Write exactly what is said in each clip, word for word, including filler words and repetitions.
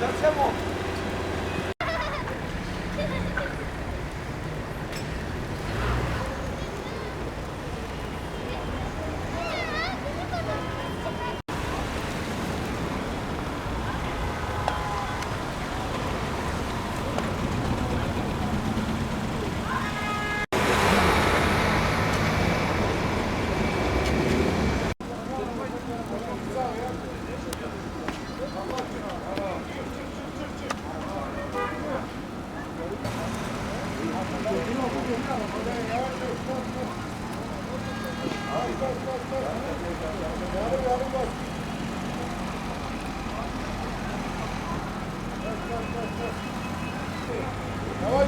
Yavaş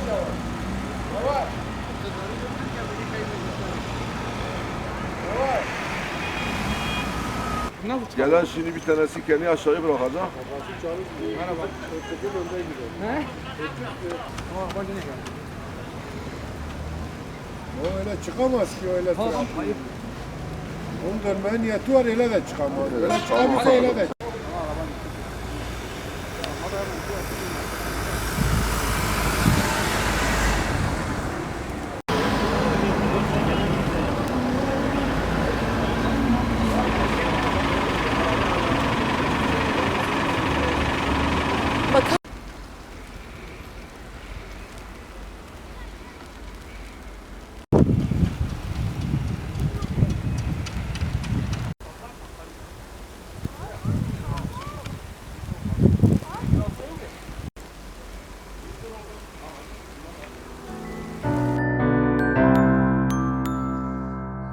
yavaş. Yavaş. Gelen şimdi bir tanesi kendini aşağıya bırakacak. He? O öyle çıkamaz ki, öyle. Tamam, ayıp. Onun dönme niyeti var, öyle de çıkamaz. Öyle çıkamaz. Çıkamaz, öyle de.